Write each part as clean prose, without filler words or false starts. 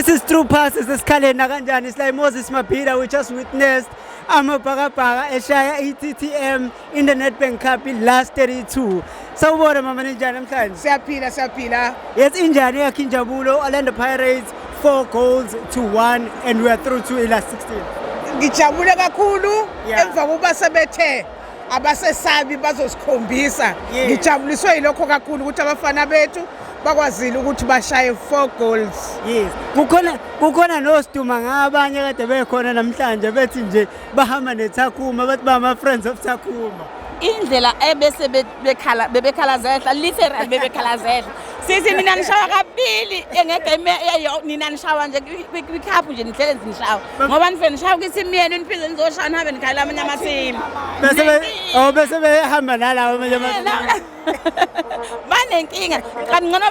This is True Passes esikhaleni nakanjani. It's like Moses Mabhida. We just witnessed Amabhakabhaka eshaya i-TTM in the Nedbank Cup in last 32. Sawubona mama, ninjani namhlanje? Siyaphila, siyaphila. Yes, injani yakho injabulo? Orlando Pirates 4 goals to 1 and we are through to last 16. Ngijabule kakhulu emva kokuba sebethe abasesabi bazosikhombisa. Ngijabuliswe yilokho kakhulu ukuthi abafana bethu bakwazile ukuthi bashaye four goals. Yes. Kukhona noStuma ngabanye kade bekhona namhlanje bethi nje bahamba neTshakhuma, bathi ba friends of Tshakhuma. Indlela ebese bekhala, bebekhala zehla, literally bebekhala zehla. Sithi nina nishawa kabili ngegame, nina nishawa nje kwi-cup nje, nihlele nishawa ngoba nifike nishawa kwithimu yenu, niphinde nizoshaya, nihambe nikhalela amanye amathimu. Bese be oh bese behamba nalawo amanye Banenkinga kanti ngcono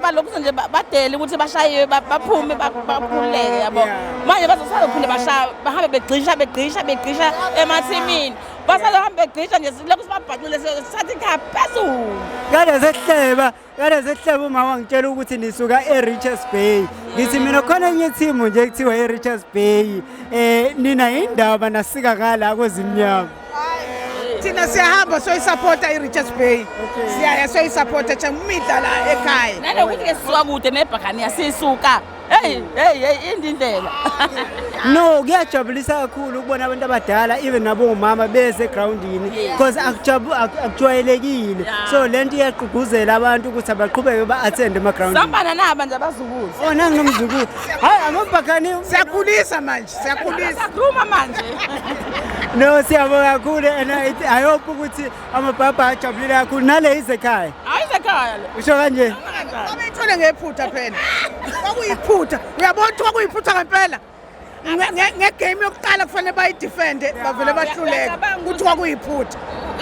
balokhu nje badele ukuthi bashayiwe, baphume, bakhululeke, yabo. Manje bazosazophinde bashaya, bahambe begqisha, begqisha, begqisha emathimini, basazohambe begqisha nje, lokhu sibabhacile, sithatha icup phezulu. Kade sehleba uma wangitshela ukuthi nisuka e-Richards Bay. Ngithi mina khona enye team nje ekuthiwa e-Richards Bay. Nina indaba nasika ngala kwezimnyama. Thina siyahamba soyisapota i-Richards Bay. Siyaya soyisapota cha umidla la ekhaya. Nanokuthi-ke sisuka kude nebhakaniya, sisuka, heyi, heyi, heyi, indi indlela. No, kuyajabulisa kakhulu ukubona abantu abadala, even nabomama, beze egrawundini because akujwayelekile. So lento iyagqugquzela abantu ukuthi abaqhubeke ba-attend emagrawundini. Sambana naba nje abazukulu. Oh, nangu nomzukulu. Hayi, amabhakani. Siyakhulisa manje, siyakhulisa. Siyakhuluma manje. No, siyabonga kakhulu and I hope ukuthi amabhabha ajabulile kakhulu nale izekhaya. Hayi, isekhaya le. Usho kanje? Babeyithole ngephutha phela. Kwakuyiphutha. Uyabona ukuthi kwakuyiphutha ngempela. Ngegame yokuqala kufanele bayidefende, bavele bahluleka. Uyacabanga ukuthi kwakuyiphutha.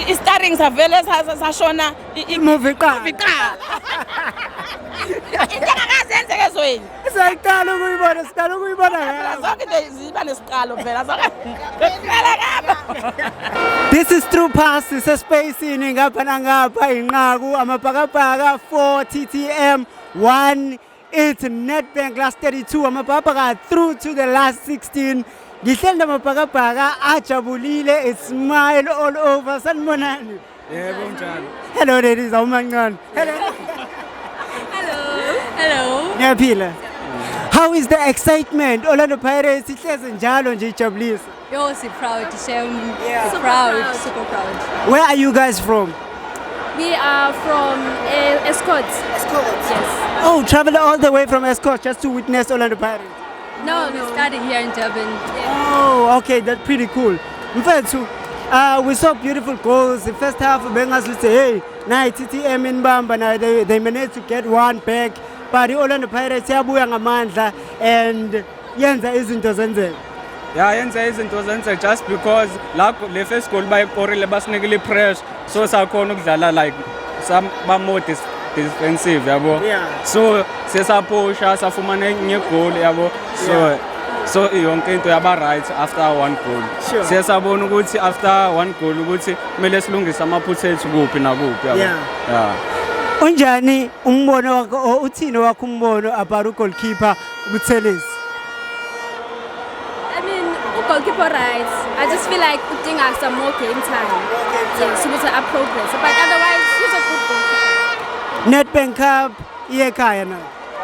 I-steering savele sashona Imovie iqala. Iqala into engakaze yenzeke ezweni. Siyayiqala ukuyibona, siqala ukuyibona Phela ngawe. zonke into ziba nesiqalo phela, zonke phela kabo. This is True Pass, sisespacini ngapha nangapha, inqaku Amabhakabhaka 4, TTM 1. It's Nedbank last 32, Amabhakabhaka through to the last 16. Ngihleli namabhakabhaka ajabulile, it's smile all over. Sanibonani. Yebo, njalo. Hello ladies, awumancane. Hello. Hello. Niyaphila? How is the excitement? Orlando Pirates ihleze njalo nje ijabulisa. Yo, so proud, Shem. So proud, super proud. Where are you guys from? We are from Estcourt. Estcourt. Yes. Oh, travel all the way from Estcourt just to witness Orlando Pirates. No, we started here in Durban. Oh, okay, that's pretty cool. Mfethu, we saw beautiful goals. The first half, bengazuthi, hey, nayi TTM inibamba now they managed to get one back. But i-Orlando Pirates yabuya ngamandla and yenza izinto zenzeka. Ya, yenza izinto zenzeka just because la le first goal bayikorile, basinikile i-pressure, so sakhona ukudlala like some ba more defensive, yabo. So sesaphusha, safumana enye goal, yabo, so so yonke into yaba right after one goal. Siye sabona ukuthi after one goal ukuthi kumele silungise amaphutha ethu kuphi nakuphi, yabo. Yeah. Unjani umbono wakho or uthini wakho umbono about goalkeeper Buthelezi? I mean, goalkeeper right. I just feel like putting us some more game time. Yes, ukuthi a progress. But otherwise, he's a good goalkeeper. Nedbank Cup iye ekhaya now.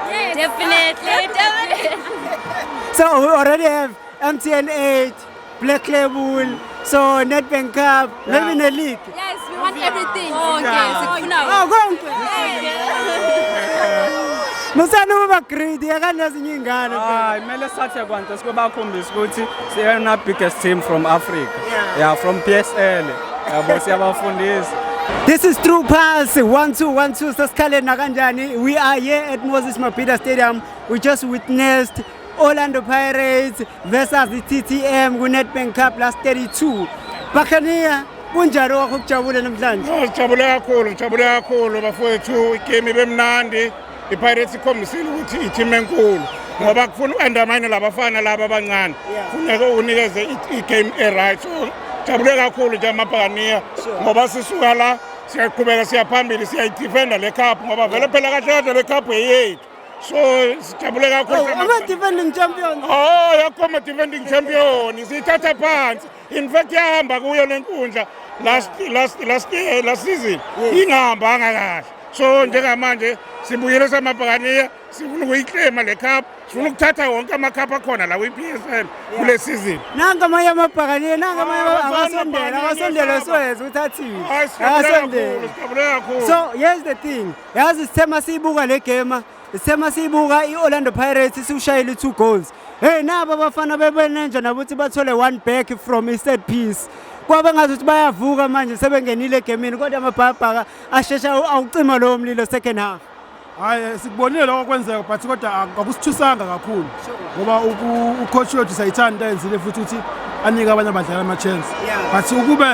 Yes, definitely, definitely. So we already have MTN 8, Black Label, so Nedbank Cup, maybe in the league. Yes, we want everything. Okay, sikufuna. Oh, konke. Musani ukuba greedy akanezinye iy'ngane. Hayi, kumele sithathe kwanto sike bakhombisa ukuthi siyona biggest team from Africa. Yeah, from PSL. Yabo, siyabafundisa. This is True Pass 1212, sesikhaleni nakanjani. We are here at Moses Mabhida Stadium. We just witnessed Orlando Pirates versus the TTM ku-Nedbank Cup last 32. Bakhaniya, kunjani wakho kujabule namhlanje? No, sijabule kakhulu, sijabule kakhulu bafowethu, igame ibe mnandi. iPirates ikhombisile ukuthi i-team enkulu ngoba kufuna u-undermine labafana laba abancane. Funeka unikeze igame e-right. So jabule kakhulu nje amabhakaniya ngoba sisuka la siyaqhubeka siya phambili, siyayidefenda le cup ngoba vele phela kahle kahle le cup eyethu. So sijabule kakhulu. Oh, ama-defending champions. Oh, yakho ama-defending champion siyithatha phansi. In fact yahamba kuyo le nkundla last year, last season ingahambanga kahle. So njengamanje sibuyele samabhakaniya, sifuna ukuyiclaima le cup, sifuna ukuthatha wonke ama-cup akhona la kwi-PSL kule season. Nanka amanye amabhakaniya, nanka amanye. Ah, Akasondela, akasondela, siweze ukuthi athini. Hayi, sijabule kakhulu. Akasondela. Sijabule kakhulu. So here's the thing, yazi sithe siyibuka le game, sithe siyibuka i-Orlando Pirates siwushayile i-two goals. Hey, nabo abafana bebenenja nabo ukuthi bathole one back from i-set piece, kwabe ngathi ukuthi bayavuka manje sebengenile egemini, kodwa amabhakabhaka ashesha awucima lowo mlilo second half. Hayi, sikubonile lokho kwenzeka, but kodwa akusithusanga kakhulu ngoba ucoach wethu sayithanda into ayenzile futhi ukuthi anike abanye abadlali ama-chance. But ukube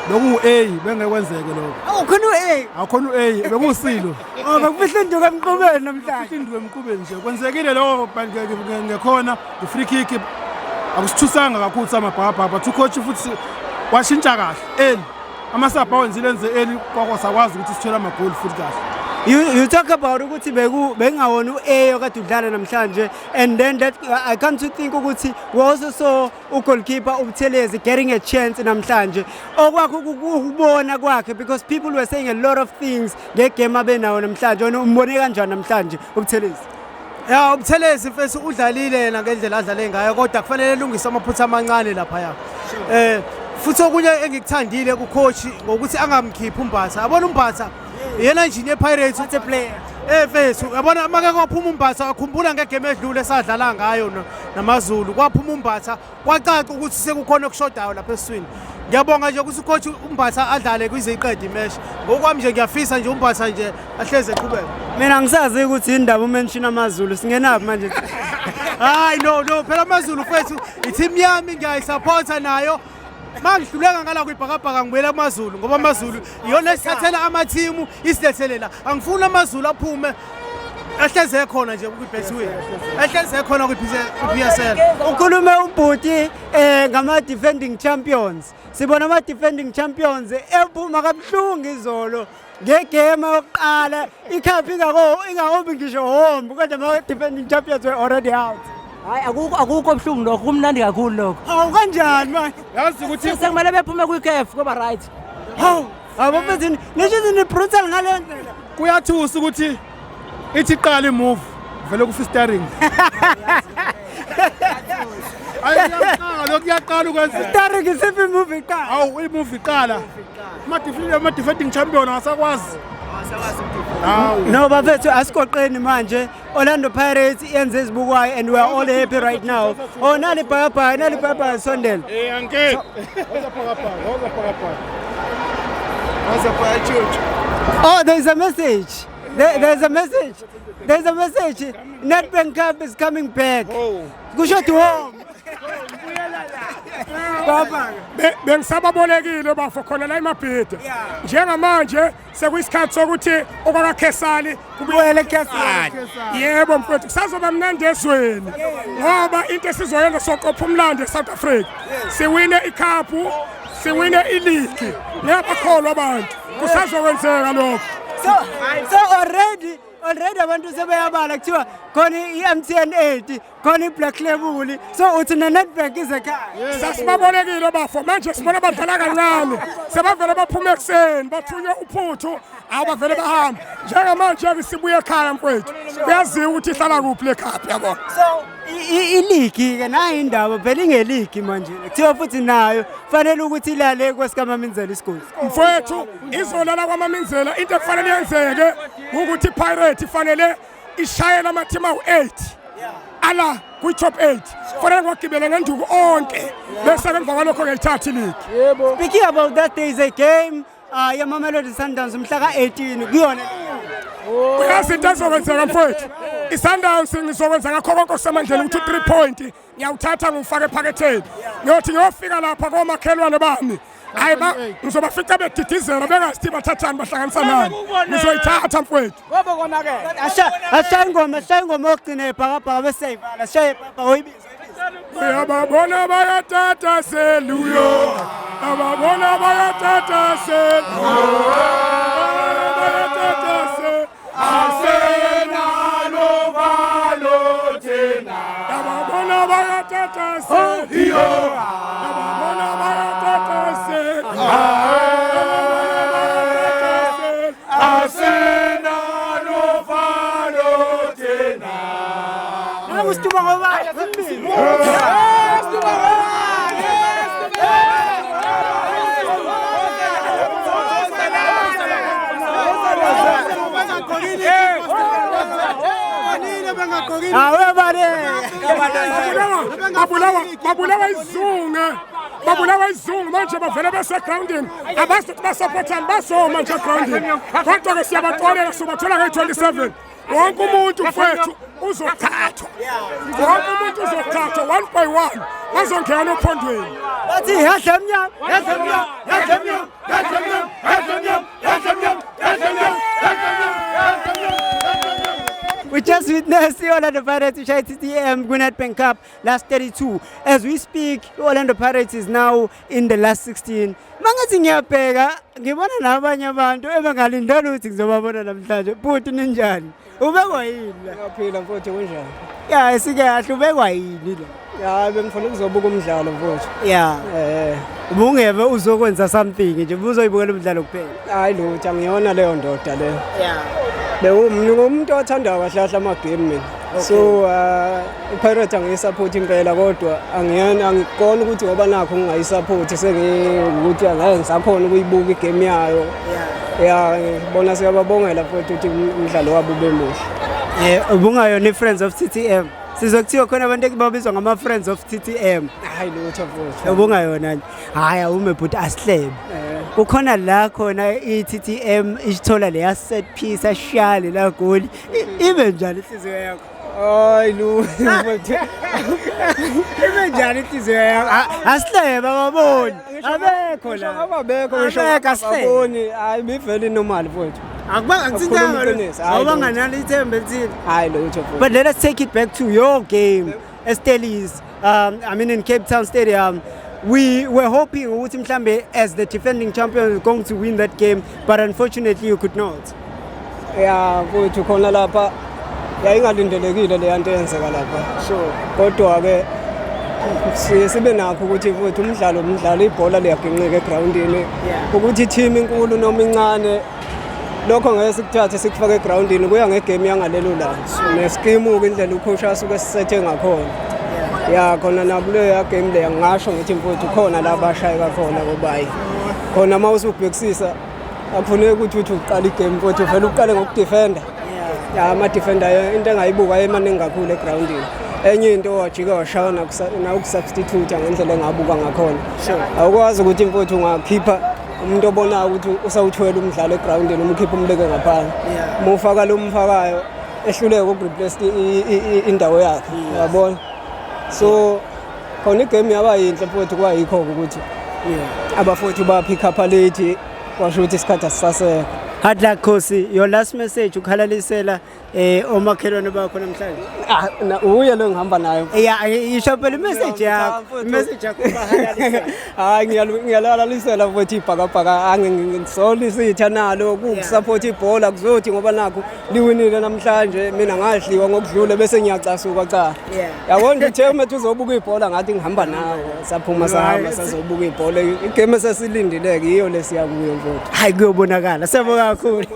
beku-A bengekwenzeke lokho. Awu, khona u-A. Akhona u-A bekuwusilo. Oh, bekufihla induku emqubeni namhlanje. Induku emqubeni nje kwenzekile lokho, but ngekhona i-free kick akusithusanga kakhulu samabhakabhaka, but ucoach futhi washintsha kahle early, ama-sub awenzile enze early, kwako sakwazi ukuthi sithole amagoli futhi kahle. You talk about ukuthi beku bengawona u-A okade udlala namhlanje, and then that I come to think ukuthi we also saw ugoalkeeper uButhelezi getting a chance namhlanje. Okwakho ukubona kwakhe, because people were saying a lot of things ngegame abenawo namhlanje. Wena umbone kanjani namhlanje uButhelezi? Ya, uButhelezi mfethu udlalile yena ngendlela adlale ngayo, kodwa kufanele elungise amaphutha amancane laphaya. Futhi okunye engikuthandile kucoach ngokuthi angamkhiphi uMbatha. Yabona uMbatha yena nje yePirates. What a player. Mfethu, yabona make kwaphuma uMbatha, akhumbula ngegame edlule esadlala ngayo namaZulu, kwaphuma uMbatha kwacaca ukuthi sekukhona okushodayo lapha esiswini. Ngiyabonga nje ukuthi ucoach uMbatha adlale kwize iqede imatch. Ngokwami nje ngiyafisa nje uMbatha nje ahleze eqhubeka. Mina ngisazi ukuthi indaba umention amaZulu singenaphi manje. Hayi, no, phela amaZulu mfethu i-team yami, ngiyayisupporta nayo. Mangihluleka ngala kwibhakabhaka ngibuyela kumaZulu ngoba amaZulu iyona esithathela amathimu isilethele la. Angifuni amaZulu aphume, ehleze ekhona nje kwi-Betway, ehleze ekhona kwi-PSL. Ukhulume ubhuti ngama defending champions. Sibona ama defending champions ephuma kabuhlungu izolo ngegame yokuqala, icup ingakobi ngisho home, kodwa ama defending champions were already out. Hayi, akukho buhlungu lokho, kumnandi kakhulu lokho. Hawu, kanjani manje? Yazi ukuthi Sekumele bephume kwi-CAF kuba right. Hawu, abafethu, nisho ni brutal ngale ndlela. Kuyathusa ukuthi ithi iqala imove vele kufa steering. Ayi, kuyaqala lokhu, kuyaqala ukwenzeka. Steering isiphi move iqala? Hawu, imove iqala ama-defending champion awasakwazi. Hawu. No bafethu, asigoqeni manje. Orlando Pirates yenze izibukwayo and we are all happy right now. Oh, nali bhakabhaka, nali bhakabhaka, sondela. Eh, anke. Woza phakabhaka, woza phakabhaka. Oh, there's a message. There's a message. There's a message. Nedbank Cup is coming back. Kusho to home. Baba. Bengisababolekile bafo khona la eMabhida. Njengamanje sekuyisikhathi sokuthi okwakaKhesali Kubuyele eKhesali. Yebo mfowethu, kusazoba mnandi ezweni ngoba into esizoyenza soqopha umlando eSouth Africa. Siwine icup, siwine iligi, ngeke bakholwa abantu, kusazokwenzeka lokho. So already abantu sebeyabala, kuthiwa khona i-MTN 8, khona i-Black Label. So uthi ne-Nedbank ize ekhaya. Sasibabolekile bafo, manje sibona badlala kancane, sebavele baphuma ekuseni bathunywe uphuthu, abavele bahamba. Njengamanje-ke sibuye ekhaya mfowethu, kuyaziwa ukuthi ihlala kuphi le cup, yabona. So iligi ke nayo indaba phela ingeligi manje. Kuthiwa futhi nayo fanele ukuthi ilale kwesikaMaminzela isigodi. Mfowethu, izolala kwaMaminzela. Into ekufanele yenzeke ukuthi iPirate ifanele ishayele amathim awu-8 ala kwi-top 8, fanele ngwagibele ngenduku onke, bese emva kwalokho ngiyayithatha iligi. Speaking about that, there is a game yaMamelodi Sundowns mhla ka-18 kuyona. Uyazi into ezokwenzeka mfowethu, i-Sundowns ngizokwenza ngakho konke okusemandleni ukuthi u-3 point ngiyawuthatha ngiwufake ephaketheni, ngiyothi ngiyofika lapha komakhelwane bami, hayi ba ngizobafica bedidizela bengazithi bathathani bahlanganisa nani, ngizoyithatha mfowethu. Ashaye ingoma, ashaye ingoma yokugcina ebhakabhaka bese siyayivala. Ashaye ibhakabhaka, oyibiza. Uyababona bayatatasela, ababona bayatatasela, bayatatasela, asenalo. Yababona bayatatazela, yababona bayatatazela, asena novalo tena. Nakusituba ngoba simbili. Babulawa izungu manje bavele besegroundini, abazi ukuthi basupportani, basoma nje egroundini, kodwa-ke siyabaxolela, sizobathola ngeyi-27. Wonke umuntu mfethu uzothathwa, wonke umuntu uzothathwa one by one, bazongena ophondweni. Bathi yadla emnyama, yadla emnyama, yadla emnyama, yadla emnyama, yadla emnyama, yadla emnyama, yadla emnyama, yadla emnyama. We just witnessed the Orlando Pirates ishaya TTM kwi-Nedbank Cup last 32. As we speak, Orlando Pirates is now in the last 16. Mangathi ngiyabheka ngibona nabanye abantu ebengalindela ukuthi ngizobabona namhlanje. Bhuti, ninjani? Ubekwa yini la? Ngiyaphila mfowethu, kunjani? Ya, sikahle, ubekwa yini la? Ya, bengifuna ukuzobuka umdlalo mfowethu. Ubungeve uzokwenza something nje, ubuzoyibukela umdlalo kuphela. Hayi lutho, angiyona leyo ndoda leyo. Bengumuntu othandayo kahle kahle amagame mina. So iPirates angiyisupport impela, kodwa angiyena, angikona ukuthi ngoba nakho ngingayisupport sengikuthi angeke ngisakhona ukuyibuka igame yayo. Ya, ngibona siyababongela futhi ukuthi umdlalo wabo ube muhle. Ubungayona i-Friends of TTM. Sizokuthiwa khona abantu ekubabizwa ngama-Friends of TTM. Hayi lutho mfowethu. Ubungayona nje. Hayi, awume bhuti, asihlebe. Kukhona la khona i-TTM isithola leya set piece ashale la goli. Ibe njani inhliziyo yakho? Hayi lutho mfowethu. Ibe njani inhliziyo yakho? Asihlebe, ababoni. Abekho la. Ababekho ngisho. Abekho, asihlebe. Ababoni. Hayi, bivele normal mfowethu. Akubanga Akukhuluma ngithintanga. iqiniso. Hayi, Awubanganalo ithemba elithile. Hayi lutho mfowethu. But let us take it back to your game, Stellies. I mean, in Cape Town Stadium. We were hoping ukuthi mhlambe as the defending champion is going to win that game, but unfortunately you could not. Ya mfowethu, khona lapha yayingalindelekile le nto eyenzeka lapha. Kodwa ke siye sibe nakho ukuthi futhi umdlalo ibhola liyaginqika egroundini. Ukuthi team inkulu noma incane, lokho ngeke sikuthathe sikufake egroundini, kuya ngegame yangalelo langa. Neskimu ke, indlela ucoach asuke sisethe ngakhona. Ya, khona nakuleyo game leya ngisho ngithi mfowethu khona la bashayeka khona, ngoba hayi khona uma usubhekisisa akufuneki ukuthi uthi uqala igame mfowethu vele uqale ngokudefenda. Ya, ama-defender into engayibuka ayemaningi kakhulu egroundini. Enye into, wajika washaya nakusubstitute ngendlela engabuka ngakhona. Awukwazi ukuthi mfowethu ungakhipha umuntu obonayo ukuthi usawuthwele umdlalo egroundini, umkhiphe umbeke ngaphandle. Uma ufaka lo mfakayo ehluleke ukureplace indawo yakhe, yabona. So khona igame yaba yinhle mfowethu, kwayikho-ke ukuthi abafowethu ba-pick up late, kwasho ukuthi isikhathi asisasekho. Hard luck Khosi, your last message ukhalalisela omakhelwane bakho namhlanje. Ah, uye lo engihamba nayo. Yeah, isho phela imessage yakho. Imessage yakho ubahalalisela. Hayi, ngiyalalalisela futhi ibhakabhaka, angisoli isitha nalo kukusupport ibhola, kuzothi ngoba nakho liwinile namhlanje, mina ngadliwa ngokudlule bese ngiyacasuka. Cha, yabona nje, uthe uma uzobuka ibhola, ngathi ngihamba nawe, saphuma sahamba sazobuka ibhola. Igame esesilindile-ke yiyo lesiya kuyo mfowethu. Hayi, kuyobonakala. Siyabonga kakhulu.